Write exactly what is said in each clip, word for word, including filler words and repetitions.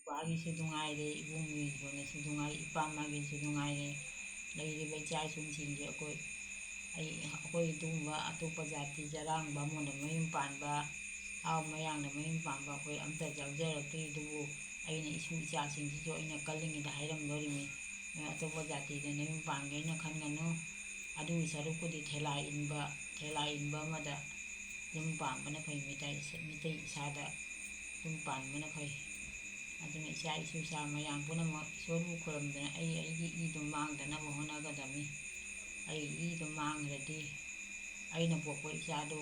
ꯕꯕꯥꯒꯤꯁꯨ ꯅꯨꯡꯉꯥꯏꯔꯦ, ꯏꯕꯨꯡꯒꯤꯁꯨꯅꯁꯨ ꯅꯨꯡꯉꯥꯏꯔꯦ, ꯏꯄꯥ ꯃꯥꯒꯤꯁꯨ ꯅꯨꯡꯉꯥꯏꯔꯦ꯫ ꯂꯩꯔꯤꯕ ꯏꯆꯥ ꯏꯁꯨꯁꯤꯡꯁꯦ ꯑꯩꯈꯣꯏ, ꯑꯩ, ꯑꯩꯈꯣꯏ ꯑꯗꯨꯒꯨꯝꯕ ꯑꯇꯣꯞꯄ ꯖꯥꯇꯤ, ꯆꯔꯥꯡ, ꯕꯥꯃꯣꯟꯗ ꯃꯌꯨꯝ ꯄꯥꯟꯕ, ꯍꯥꯎ ꯃꯌꯥꯡꯗ ꯃꯌꯨꯝ ꯄꯥꯟꯕ ꯑꯩꯈꯣꯏ ꯑꯝꯇ ꯌꯥꯎꯖꯔꯛꯇ꯭ꯔꯤ꯫ ꯑꯗꯨꯕꯨ ꯑꯩꯅ ꯏꯁꯨ ꯏꯆꯥꯁꯤꯡꯁꯤꯁꯨ ꯑꯩꯅ ꯀꯜꯂꯤꯉꯩꯗ ꯍꯥꯏꯔꯝꯗꯣꯔꯤꯃꯤ, "ꯅꯣꯏ ꯑꯇꯣꯞꯄ ꯖꯥꯇꯤꯗ ꯅꯌꯨꯝ ꯄꯥꯟꯒꯦꯅ ꯈꯟꯒꯅꯨ꯫ ꯑꯗꯨꯒꯤ ꯁꯔꯨꯛꯄꯨꯗꯤ ꯊꯦꯂꯥ ꯏꯟꯕ, ꯊꯦꯂꯥ ꯏꯟꯕ ꯑꯃꯗ ꯌꯨꯝ ꯄꯥꯟꯕꯅ ꯐꯩ, ꯃꯤꯇꯩ, ꯃꯤꯇꯩ ꯏꯁꯥꯗ ꯌꯨꯝ ꯄꯥꯟꯕꯅ ꯐꯩ"꯫ ꯑꯗꯨꯅ ꯏꯆꯥ ꯏꯁꯨ ꯏꯆꯥ ꯃꯌꯥꯝ ꯄꯨꯝꯅꯃꯛ ꯏꯁꯣꯔꯕꯨ ꯈꯨꯔꯨꯝꯗꯨꯅ ꯑꯩ ꯑꯩꯒꯤ ꯏꯗꯨ ꯃꯥꯡꯗꯅꯕ ꯍꯣꯠꯅꯒꯗꯕꯅꯤ꯫ ꯑꯩ ꯏꯗꯨ ꯃꯥꯡꯈ꯭ꯔꯗꯤ ꯑꯩꯅ ꯄꯣꯛꯄ ꯏꯆꯥꯗꯨ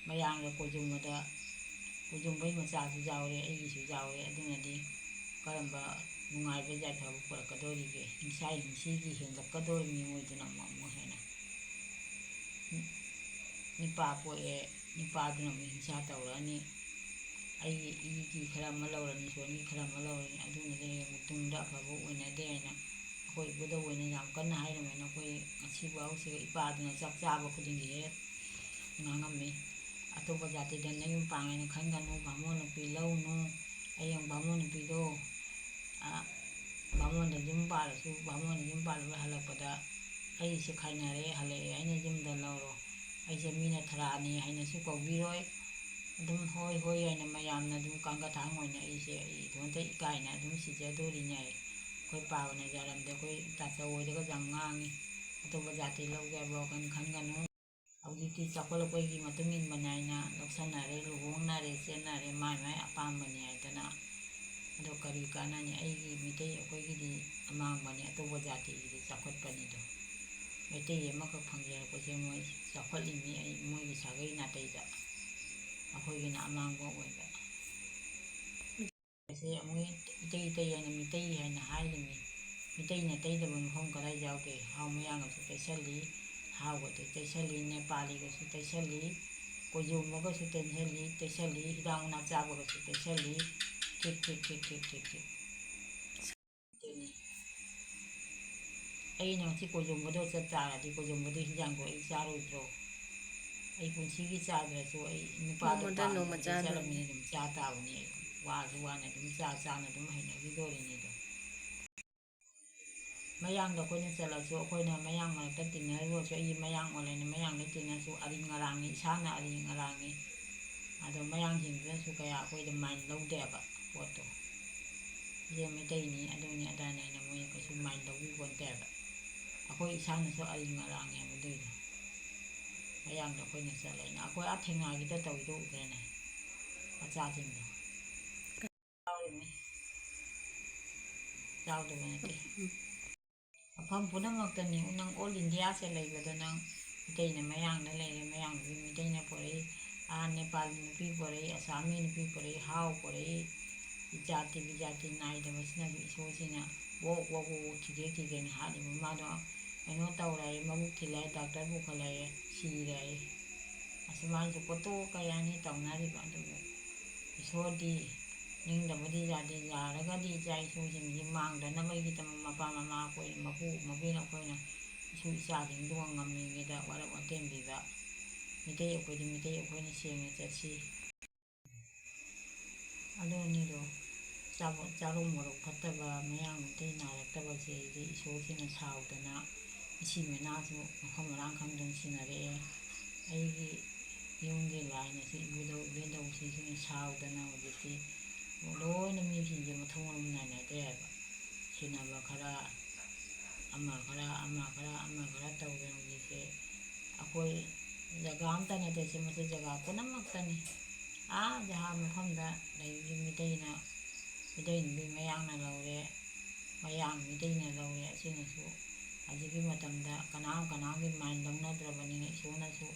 ꯃꯌꯥꯝꯒ ꯀꯣꯏꯖꯨꯝꯕꯗ, ꯀꯣꯏꯖꯨꯝꯕꯩ ꯃꯆꯥꯁꯨ ꯌꯥꯎꯔꯦ, ꯑꯩꯒꯤꯁꯨ ꯌꯥꯎꯔꯦ꯫ ꯑꯗꯨꯅꯗꯤ ꯀꯔꯝꯕ ꯅꯨꯡꯉꯥꯏꯕ ꯌꯥꯏꯐꯕ ꯄꯨꯔꯛꯀꯗꯣꯔꯤꯒꯦ? ꯍꯤꯡꯁꯥ ꯍꯤꯡꯁꯤꯒꯤ ꯍꯦꯟꯒꯠꯀꯗꯣꯔꯤꯕꯅꯤ ꯃꯣꯏꯗꯨꯅ ꯑꯃꯨꯛ, ꯑꯃꯨꯛ ꯍꯦꯟꯅ꯫ ꯅꯨꯄꯥ ꯄꯣꯛꯑꯦ, ꯅꯨꯄꯥꯗꯨꯅ ꯑꯃꯨꯛ ꯍꯤꯡꯁꯥ ꯇꯧꯔꯛꯑꯅꯤ꯫ ꯑꯩꯒꯤ ꯏꯒꯤ ꯈꯔ ꯑꯃ ꯂꯧꯔꯅꯤ, ꯏꯁꯣꯔꯒꯤ ꯈꯔ ꯑꯃ ꯂꯧꯔꯅꯤ꯫ ꯑꯗꯨꯅꯗꯤ ꯍꯌꯦꯡ ꯇꯨꯡꯗ ꯑꯐꯕ ꯑꯣꯏꯅꯗꯦ ꯍꯥꯏꯅ ꯑꯩꯈꯣꯏ ꯏꯕꯨꯙꯧ ꯑꯣꯏꯅ ꯌꯥꯝ ꯀꯟꯅ ꯍꯥꯏꯔꯝꯃꯦꯅ ꯑꯩꯈꯣꯏ ꯉꯁꯤꯐꯥꯎꯁꯤꯒ ꯏꯄꯥꯗꯨꯅ ꯆꯥꯛ ꯆꯥꯕ ꯈꯨꯗꯤꯡꯒꯤ ꯍꯦꯛ ꯉꯥꯡꯉꯝꯃꯤ꯫ "ꯑꯇꯣꯞꯄ ꯖꯥꯇꯤꯗ ꯅꯌꯨꯝ ꯄꯥꯟꯒꯦꯅ ꯈꯟꯒꯅꯨ, ꯕꯥꯃꯣꯟ ꯅꯨꯄꯤ ꯂꯧꯅꯨ꯫ ꯍꯌꯦꯡ ꯕꯥꯃꯣꯟ ꯅꯨꯄꯤꯗꯣ, ꯑ, ꯕꯥꯃꯣꯟꯗ ꯌꯨꯝ ꯄꯥꯜꯂꯁꯨ, ꯕꯥꯃꯣꯟꯗ ꯌꯨꯝ ꯄꯥꯜꯂꯒ ꯍꯜꯂꯛꯄꯗ ꯑꯩꯁꯦ ꯈꯥꯏꯅꯔꯦ, ꯍꯜꯂꯛꯑꯦ ꯍꯥꯏꯅ ꯌꯨꯝꯗ ꯂꯧꯔꯣ꯫ ꯑꯩꯁꯦ ꯃꯤꯅ ꯊꯔꯥꯅꯤ ꯍꯥꯏꯅꯁꯨ ꯀꯧꯕꯤꯔꯣꯏ꯫ ꯑꯗꯨꯝ ꯍꯣꯏ ꯍꯣꯏ ꯍꯥꯏꯅ ꯃꯌꯥꯝꯅ ꯑꯗꯨꯝ ꯀꯥꯡꯒꯊꯥꯡ ꯑꯣꯏꯅ ꯑꯩꯁꯦ ꯑꯩ ꯏꯊꯣꯟꯇ ꯏꯀꯥꯏꯅ ꯑꯗꯨꯝ ꯁꯤꯖꯗꯣꯔꯤꯅꯦ ꯑꯩ꯫ ꯑꯩꯈꯣꯏ ꯄꯥꯕꯅ ꯌꯥꯔꯝꯗꯦ, ꯑꯩꯈꯣꯏ ꯇꯥꯆꯧ ꯍꯣꯏꯗꯒꯁꯨ ꯌꯥꯝ ꯉꯥꯡꯉꯤ꯫ ꯑꯇꯣꯞꯄ ꯖꯥꯇꯤ ꯂꯧꯒꯦ ꯍꯥꯏꯕ ꯋꯥꯈꯜ ꯈꯟꯒꯅꯨ꯫ ꯍꯧꯖꯤꯛꯇꯤ ꯆꯥꯎꯈꯠꯂꯛꯄꯒꯤ ꯃꯇꯨꯡ ꯏꯟꯕ ꯅꯥꯏꯅ ꯂꯧꯁꯟꯅꯔꯦ, ꯂꯨꯍꯣꯡꯅꯔꯦ, ꯆꯦꯟꯅꯔꯦ, ꯃꯥꯏ ꯃꯥꯏ ꯑꯄꯥꯝꯕꯅꯤ ꯍꯥꯏꯗꯅ꯫ ꯑꯗꯣ ꯀꯔꯤ ꯀꯥꯟꯅꯅꯤ? ꯑꯩꯒꯤ ꯃꯤꯇꯩ ꯑꯩꯈꯣꯏꯒꯤꯗꯤ ꯑꯃꯥꯡꯕꯅꯤ, ꯑꯇꯣꯞꯄ ꯖꯥꯇꯤꯒꯤꯗꯤ ꯆꯥꯎꯈꯠꯄꯅꯤꯗꯣ꯫ ꯃꯩꯇꯩ ꯑꯃꯈꯛ ꯐꯪꯖꯔꯛꯄꯁꯦ ꯃꯣꯏ ꯆꯥꯎꯈꯠꯂꯤꯅꯤ, ꯑꯩ ꯃꯣꯏꯒꯤ ꯁꯥꯒꯩ ꯅꯥꯇꯩꯗ꯫ ꯑꯩꯈꯣꯏꯒꯤꯅ ꯑꯃꯥꯡꯕ ꯑꯣꯏꯕ꯫ ꯁꯦ ꯑꯃꯨꯛ ꯏꯇꯩ ꯏꯇꯩ ꯍꯥꯏꯅ ꯃꯤꯇꯩ ꯍꯥꯏꯅ ꯍꯥꯏꯔꯤꯃꯤ꯫ ꯃꯤꯇꯩꯅ ꯇꯩꯗꯕ ꯃꯐꯝ ꯀꯗꯥꯏ ꯌꯥꯎꯒꯦ? ꯍꯥꯎ ꯃꯌꯥꯡꯒꯁꯨ ꯇꯩꯁꯜꯂꯤ, ꯍꯥꯎꯒꯁꯨ ꯇꯩꯁꯜꯂꯤ, ꯅꯦꯄꯥꯂꯤꯒꯁꯨ ꯇꯩꯁꯜꯂꯤ, ꯀꯣꯏꯖꯣꯝꯕꯒꯁꯨ ꯇꯩꯁꯜꯂꯤ, ꯇꯩꯁꯜꯂꯤ, ꯍꯤꯗꯥꯛ ꯃꯅꯥ ꯆꯥꯕꯒꯁꯨ ꯇꯩꯁꯜꯂꯤ꯫ ꯊꯤꯛ, ꯊꯤꯛ, ꯊꯤꯛ, ꯊꯤꯛ, ꯊꯤꯛ, ꯊꯤꯛ꯫ ꯑꯩꯅ ꯉꯁꯤ ꯀꯣꯏꯖꯣꯝꯕꯗꯣ ꯆꯠ ꯇꯥꯔꯗꯤ, ꯀꯣꯏꯖꯣꯝꯕꯗꯣ ꯍꯤꯟꯖꯥꯡꯗꯣ ꯑꯩ ꯆꯥꯔꯣꯏꯗ꯭ꯔꯣ? ꯑꯩ ꯄꯨꯟꯁꯤꯒꯤ ꯆꯥꯗ꯭ꯔꯁꯨ ꯑꯩ ꯅꯨꯄꯥꯗꯣ ꯅꯣꯡꯃꯗ ꯄꯥꯝꯃꯦ, ꯅꯣꯡꯃ ꯆꯥꯗꯣꯏꯅꯤ꯫ ꯆꯠꯂꯕꯅꯤꯅ ꯑꯗꯨꯝ ꯆꯥ ꯇꯥꯕꯅꯤ ꯑꯩ꯫ ꯋꯥꯁꯨ ꯋꯥꯅ ꯑꯗꯨꯝ ꯆꯥ ꯆꯥꯅ ꯑꯗꯨꯝ ꯍꯩꯅꯈꯤꯗꯣꯔꯤꯅꯤꯗꯣ꯫ ꯃꯌꯥꯡꯗ ꯑꯩꯈꯣꯏꯅ ꯆꯠꯂꯁꯨ, ꯑꯩꯈꯣꯏꯅ ꯃꯌꯥꯡ ꯃꯔꯛꯇ ꯇꯤꯟꯅꯔꯨꯔꯁꯨ, ꯑꯩꯒꯤ ꯃꯌꯥꯡ ꯑꯣꯏꯔꯦꯅ ꯃꯌꯥꯡꯗ ꯇꯤꯟꯅꯔꯁꯨ ꯑꯔꯤꯡ ꯑꯔꯥꯡꯅꯤ, ꯏꯁꯥꯅ ꯑꯔꯤꯡ ꯑꯔꯥꯡꯅꯤ꯫ ꯑꯗꯣ ꯃꯌꯥꯡꯁꯤꯡꯗꯨꯅꯁꯨ ꯀꯌꯥ ꯑꯩꯈꯣꯏꯗ ꯃꯥꯏꯟ ꯂꯧꯗꯦꯕ ꯄꯣꯠꯇꯣ꯫ ꯁꯤꯁꯦ ꯃꯩꯇꯩꯅꯤ, ꯑꯗꯨꯅꯤ ꯑꯗꯥꯅꯤ ꯍꯥꯏꯅ ꯃꯣꯏꯅ ꯀꯩꯁꯨ ꯃꯥꯏꯟ ꯂꯧꯕꯤꯄꯣꯟꯇꯦꯕ꯫ ꯑꯩꯈꯣꯏ ꯏꯁꯥꯅꯁꯨ ꯑꯔꯤꯡ ꯑꯔꯥꯡꯅꯦꯕ ꯑꯗꯨꯏꯗꯣ꯫ ꯃꯌꯥꯡꯗ ꯑꯩꯈꯣꯏꯅ ꯆꯠꯂꯦꯅ ꯑꯩꯈꯣꯏ ꯑꯥ ꯊꯦꯡꯅꯥꯒꯤꯗ ꯇꯧꯔꯤꯗꯣ ꯎꯗ꯭ꯔꯅꯦ? ꯃꯆꯥꯁꯤꯡꯗꯣ꯫ ꯌꯥꯎꯔꯤꯅꯤ꯫ ꯌꯥꯎꯗꯕ ꯅꯠꯇꯦ꯫ ꯃꯐꯝ ꯄꯨꯝꯅꯃꯛꯇꯅꯤ꯫ ꯅꯪ ꯑꯣꯜ ꯏꯟꯗꯤꯌꯥꯁꯦ ꯂꯩꯕꯗ ꯅꯪ ꯃꯤꯇꯩꯅ ꯃꯌꯥꯡꯗ ꯂꯩꯔꯦ, ꯃꯌꯥꯡꯗꯒꯤ ꯃꯤꯇꯩꯅ ꯄꯣꯔꯛꯏ, ꯑꯥ ꯅꯦꯄꯥꯂꯤ ꯅꯨꯄꯤ ꯄꯣꯔꯛꯏ, ꯑꯁꯥꯃꯤ ꯅꯨꯄꯤ ꯄꯣꯔꯛꯏ, ꯍꯥꯎ ꯄꯣꯔꯛꯏ, ꯖꯥꯇꯤ ꯕꯤꯖꯥꯇꯤ ꯅꯥꯏꯗꯕꯁꯤꯅꯁꯨ ꯏꯁꯣꯔꯁꯤꯅ ꯋꯣꯛ ꯋꯣꯛ ꯋꯣꯛ ꯊꯤꯗꯦꯛ ꯊꯤꯗꯦꯛꯅ ꯍꯥꯠꯂꯤꯕ꯫ ꯃꯥꯗꯣ ꯀꯩꯅꯣ ꯇꯧꯔꯦ, ꯃꯕꯨꯛ ꯊꯤꯜꯂꯦ, ꯗꯥꯛꯇꯔ ꯄꯨꯈꯠꯂꯛꯑꯦ, ꯁꯤꯔꯦ꯫ ꯑꯁꯨꯃꯥꯏꯅꯁꯨ ꯀꯣꯇꯣꯛ ꯀꯌꯥꯅꯤ ꯇꯧꯅꯔꯤꯕ꯫ ꯑꯗꯨꯕꯨ ꯏꯁꯣꯔꯗꯤ ꯅꯤꯡꯗꯕꯗꯤ ꯌꯥꯗꯦ꯫ ꯌꯥꯔꯒꯗꯤ ꯏꯆꯥ ꯏꯁꯨꯁꯤꯡꯁꯤ ꯃꯥꯡꯗꯅꯕꯒꯤꯗꯃꯛ ꯃꯄꯥ ꯃꯃꯥ ꯑꯩꯈꯣꯏꯅ, ꯃꯄꯨ ꯃꯄꯤꯅ ꯑꯩꯈꯣꯏꯅ ꯏꯁꯨ ꯏꯆꯥꯁꯤꯡꯗꯨꯒ ꯉꯝꯃꯤꯉꯩꯗ ꯋꯥꯔꯛ ꯋꯥꯇꯦꯝꯕꯤꯕ, ꯃꯤꯇꯩ ꯑꯩꯈꯣꯏꯗꯤ ꯃꯤꯇꯩ ꯑꯩꯈꯣꯏꯅ ꯁꯦꯡꯅ ꯆꯠꯁꯤ꯫ ꯑꯗꯨꯅꯤꯗꯣ, ꯆꯥꯕ-, ꯆꯥꯔꯧ ꯃꯣꯔꯧ ꯐꯠꯇꯕ, ꯃꯌꯥꯡ ꯃꯤꯇꯩ ꯅꯥꯏꯔꯛꯇꯕꯁꯦ ꯑꯩꯗꯤ ꯏꯁꯣꯔꯁꯤꯅ ꯁꯥꯎꯗꯅ ꯏꯁꯤ ꯃꯅꯥꯁꯨ ꯃꯐꯝ ꯃꯔꯥꯡ ꯈꯪꯗꯅ ꯁꯤꯟꯅꯔꯛꯑꯦ꯫ ꯑꯩꯒꯤ ꯌꯨꯝꯒꯤ ꯂꯥꯏꯅꯁꯨ ꯏꯕꯨꯙꯧ ꯏꯕꯦꯟꯙꯧꯁꯤꯡꯁꯤꯅ ꯁꯥꯎꯗꯅ ꯍꯧꯖꯤꯛꯇꯤ ꯂꯣꯏꯅ ꯃꯤꯁꯤꯡꯁꯦ ꯃꯊꯣꯡ ꯃꯔꯝ ꯅꯥꯏꯅꯗ꯭ꯔꯦ ꯍꯥꯏꯕ꯫ ꯁꯤꯟꯅꯕ ꯈꯔ, ꯑꯃ ꯈꯔ, ꯑꯃ ꯈꯔ, ꯑꯃ ꯈꯔ ꯇꯧꯗꯅ ꯍꯧꯖꯤꯛꯁꯦ ꯑꯩꯈꯣꯏ ꯖꯒꯥ ꯑꯝꯇ ꯅꯠꯇꯦ, ꯁꯤ ꯃꯁꯤ ꯖꯒꯥ ꯄꯨꯝꯅꯃꯛꯇꯅꯤ꯫ ꯑꯥ ꯖꯍꯥ ꯃꯐꯝꯗ ꯂꯩꯔꯤꯕ ꯃꯤꯇꯩꯅ, ꯃꯤꯇꯩ ꯅꯨꯄꯤ ꯃꯌꯥꯡꯅ ꯂꯧꯔꯦ, ꯃꯌꯥꯡ ꯃꯤꯇꯩꯅ ꯂꯧꯔꯦ꯫ ꯑꯁꯤꯅꯁꯨ ꯍꯧꯖꯤꯛꯀꯤ ꯃꯇꯝꯗ ꯀꯅꯥꯝ ꯀꯅꯥꯝꯒꯤ ꯃꯥꯏꯟ ꯂꯧꯅꯗ꯭ꯔꯕꯅꯤꯅ ꯏꯁꯣꯔꯅꯁꯨ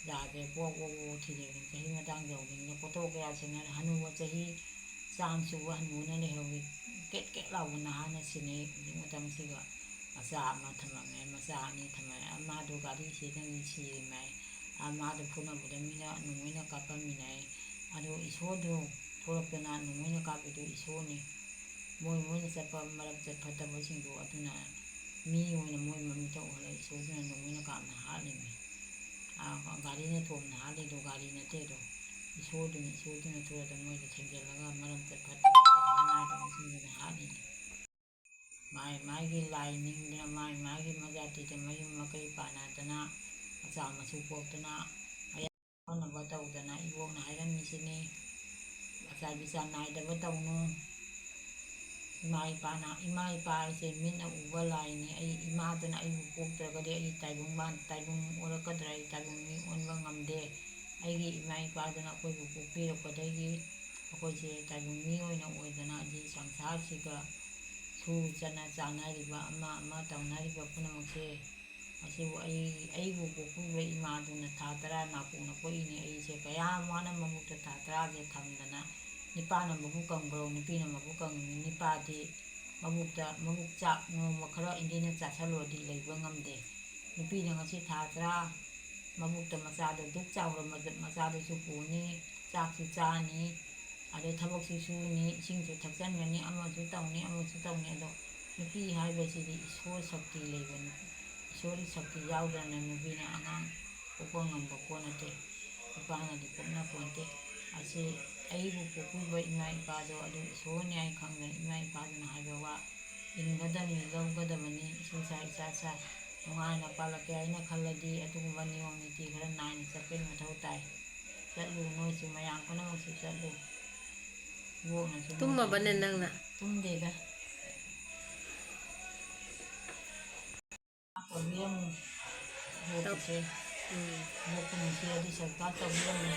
ꯌꯥꯗ꯭ꯔꯦ꯫ ꯄꯣꯛ ꯄꯣꯛ ꯄꯣꯛ ꯊꯤꯔꯦ꯫ ꯆꯍꯤ ꯃꯇꯥꯡ ꯌꯧꯕꯅꯤꯅ ꯀꯣꯇꯣꯛ ꯀꯌꯥ ꯁꯦꯟꯅꯔꯦ꯫ ꯍꯅꯨꯕ ꯆꯍꯤ ꯆꯥꯝ ꯁꯨꯕ ꯍꯅꯨꯅ ꯂꯩꯍꯧꯋꯤ꯫ ꯀꯦꯠ ꯀꯦꯠ ꯂꯥꯎꯕ ꯅꯍꯥꯅ ꯁꯤꯟꯅꯩ ꯍꯧꯖꯤꯛ ꯃꯇꯝꯁꯤꯒ꯫ ꯃꯆꯥ ꯑꯃ ꯊꯝꯃꯝꯃꯦ, ꯃꯆꯥ ꯑꯅꯤ ꯊꯝꯃꯝꯃꯦ꯫ ꯑꯃꯗꯣ ꯒꯥꯔꯤ ꯑꯦꯛꯁꯤꯗꯦꯟꯒꯤ ꯁꯤꯔꯤꯃꯥꯏ꯫ ꯑꯃꯗꯣ ꯐꯨꯅꯕꯗ ꯃꯤꯅ ꯅꯣꯡꯃꯩꯅ ꯀꯥꯞꯄꯝꯃꯤꯅꯦ꯫ ꯑꯗꯣ ꯏꯁꯣꯔꯗꯣ ꯊꯣꯛꯂꯛꯇꯅ ꯅꯣꯡꯃꯩꯅ ꯀꯥꯞꯄꯤꯗꯣ ꯏꯁꯣꯔꯅꯤ꯫ ꯃꯣꯏ, ꯃꯣꯏꯅ ꯆꯠꯄ ꯃꯔꯝ ꯆꯠ ꯐꯠꯇꯕꯁꯤꯡꯗꯣ ꯑꯗꯨꯅ ꯃꯤ ꯑꯣꯏꯅ ꯃꯣꯏ ꯃꯃꯤꯠꯇ ꯎꯍꯜꯂ ꯏꯁꯣꯔꯗꯨꯅ ꯅꯣꯡꯃꯩꯅ ꯀꯥꯞꯅ ꯍꯥꯠꯂꯤꯃꯤ꯫ ꯑꯥ, ꯒꯥꯔꯤꯅ ꯊꯣꯝꯅ ꯍꯥꯠꯂꯤꯗꯣ ꯒꯥꯔꯤ ꯅꯠꯇꯦꯗꯣ꯫ ꯏꯁꯣꯔꯗꯨꯅ, ꯏꯁꯣꯔꯗꯨꯅ ꯊꯣꯛꯑꯗ ꯃꯣꯏꯗ ꯊꯦꯡꯖꯤꯜꯂꯒ ꯃꯔꯝ ꯆꯠ ꯐꯠꯇꯕ ꯍꯥꯠꯅꯗꯅ ꯁꯤꯡꯗꯨꯅ ꯍꯥꯠꯂꯤꯅꯤ꯫ ꯃꯥꯏ ꯃꯥꯏꯒꯤ ꯂꯥꯏ ꯅꯤꯡꯗꯅ, ꯃꯥꯏ ꯃꯥꯏꯒꯤ ꯃꯖꯥꯇꯤꯗ ꯃꯌꯨꯝ ꯃꯀꯩ ꯄꯥꯟꯅꯗꯅ, ꯃꯆꯥ ꯃꯁꯨ ꯄꯣꯛꯇꯅ, ꯍꯣꯠꯅꯕ ꯇꯧꯗꯅ ꯏꯕꯣꯛꯅ ꯍꯥꯏꯔꯝꯃꯤꯁꯤꯅꯤ꯫ ꯑꯆꯥꯏ ꯕꯤꯆꯥ ꯅꯥꯏꯗꯕ ꯇꯧꯅꯨ꯫ ꯏꯃꯥ ꯏꯄꯥꯅ, ꯏꯃꯥ ꯏꯄꯥ ꯍꯥꯏꯁꯦ ꯃꯤꯠꯅ ꯎꯕ ꯂꯥꯏꯅꯤ꯫ ꯑꯩ ꯏꯃꯥꯗꯨꯅ ꯑꯩꯕꯨ ꯄꯣꯛꯇ꯭ꯔꯒꯗꯤ ꯑꯩ ꯇꯥꯏꯕꯪ ꯃꯥꯟ-, ꯇꯥꯏꯕꯪ ꯑꯣꯜꯂꯛꯀꯗ꯭ꯔꯥ? ꯑꯩ ꯇꯥꯏꯕꯪ ꯃꯤ ꯑꯣꯟꯕ ꯉꯝꯗꯦ꯫ ꯑꯩꯒꯤ ꯏꯃꯥ ꯏꯄꯥꯗꯨꯅ ꯑꯩꯈꯣꯏꯕꯨ ꯄꯣꯛꯄꯤꯔꯛꯄꯗꯒꯤ ꯑꯩꯈꯣꯏꯁꯦ ꯇꯥꯏꯕꯪ ꯃꯤ ꯑꯣꯏꯅ ꯑꯣꯏꯗꯅ ꯍꯧꯖꯤꯛ ꯁꯪꯁꯥꯔꯁꯤꯗ ꯁꯨ ꯆꯠꯅ ꯆꯥꯅꯔꯤꯕ, ꯑꯃ ꯑꯃ ꯇꯧꯅꯔꯤꯕ ꯄꯨꯝꯅꯃꯛꯁꯦ ꯑꯁꯤꯕꯨ ꯑꯩ, ꯑꯩꯕꯨ ꯄꯣꯛꯄꯤꯕ ꯏꯃꯥꯗꯨꯅ ꯊꯥ ꯇꯔꯥ ꯅꯥꯀꯣꯡꯅ ꯄꯣꯛꯏꯅꯤ꯫ ꯑꯩꯁꯦ ꯀꯌꯥꯝ ꯋꯥꯅ ꯃꯕꯨꯛꯇ ꯊꯥ ꯇꯔꯥꯁꯦ ꯊꯝꯗꯅ, ꯅꯤꯄꯥꯅ ꯃꯕꯨꯛ ꯀꯪꯕ꯭ꯔꯣ, ꯅꯨꯄꯤꯅ ꯃꯕꯨꯛ ꯀꯪꯉꯤꯅꯤ꯫ ꯅꯤꯄꯥꯗꯤ ꯃꯕꯨꯛꯇ, ꯃꯕꯨꯛ ꯆꯥꯛ ꯅꯣꯡꯃ ꯈꯔ ꯏꯟꯗꯤꯅ ꯆꯥꯁꯜꯂꯨꯔꯗꯤ ꯂꯩꯕ ꯉꯝꯗꯦ꯫ ꯅꯨꯄꯤꯅ ꯉꯁꯤ ꯊꯥ ꯇꯔꯥ ꯃꯕꯨꯛꯇ ꯃꯆꯥꯗꯣ ꯗꯨꯛ ꯆꯥꯎꯔ ꯃꯆꯥꯗꯨꯁꯨ ꯄꯨꯅꯤ, ꯆꯥꯛꯁꯨ ꯆꯥꯅꯤ, ꯑꯗꯩ ꯊꯕꯛꯁꯨ ꯁꯨꯅꯤ, ꯏꯁꯤꯡꯁꯨ ꯊꯛꯆꯟꯒꯅꯤ, ꯑꯃꯁꯨ ꯇꯧꯅꯤ, ꯑꯃꯁꯨ ꯇꯧꯅꯤ꯫ ꯑꯗꯣ ꯅꯨꯄꯤ ꯍꯥꯏꯕꯁꯤꯗꯤ ꯏꯁꯣꯔ ꯁꯛꯇꯤ ꯂꯩꯕꯅꯤ꯫ ꯏꯁꯣꯔꯒꯤ ꯁꯛꯇꯤ ꯌꯥꯎꯗꯅ ꯅꯨꯄꯤꯅ ꯑꯉꯥꯡ ꯄꯣꯛꯄ ꯉꯝꯕ ꯄꯣꯠ ꯅꯠꯇꯦ꯫ ꯅꯨꯄꯥꯅꯗꯤ ꯄꯣꯛꯅ ꯄꯣꯟꯇꯦ꯫ ꯑꯁꯤ ꯑꯩꯕꯨ ꯄꯣꯛꯄꯤꯕ ꯏꯃꯥ ꯏꯄꯥꯗꯣ ꯑꯗꯨ ꯏꯁꯣꯔꯅꯤ ꯍꯥꯏ ꯈꯪꯗꯅ ꯏꯃꯥ ꯏꯄꯥꯗꯨꯅ ꯍꯥꯏꯕ ꯋꯥ ꯏꯟꯒꯗꯕꯅꯤ, ꯂꯧꯒꯗꯕꯅꯤ꯫ ꯏꯁꯨ ꯁꯥ ꯏꯆꯥ ꯁꯥ ꯅꯨꯡꯉꯥꯏꯅ ꯄꯥꯜꯂꯛꯀꯦ ꯍꯥꯏꯅ ꯈꯜꯂꯗꯤ ꯑꯗꯨꯒꯨꯝꯕ ꯅꯤꯌꯣꯝ ꯅꯤꯇꯤ ꯈꯔ ꯅꯥꯏꯅ ꯆꯠꯄꯒꯤ ꯃꯊꯧ ꯇꯥꯏ꯫ ꯆꯠꯂꯨ, ꯅꯣꯏꯁꯨ ꯃꯌꯥꯝ ꯄꯨꯝꯅꯃꯛꯁꯨ ꯆꯠꯂꯨ꯫ ꯏꯕꯣꯛꯅꯁꯨ ꯅꯣꯏ ꯇꯨꯝꯃꯕꯅꯦ ꯅꯪꯅ? ꯇꯨꯝꯗꯦꯗ꯫ ꯇꯧꯕꯤꯔꯝꯃꯨ꯫ ꯏꯕꯣꯛꯀꯤꯁꯦ꯫ ꯎꯝ꯫ ꯏꯕꯣꯛꯄꯨ ꯅꯨꯡꯁꯤꯔꯗꯤ subscribe ꯇꯧꯕꯤꯔꯝꯃꯨ꯫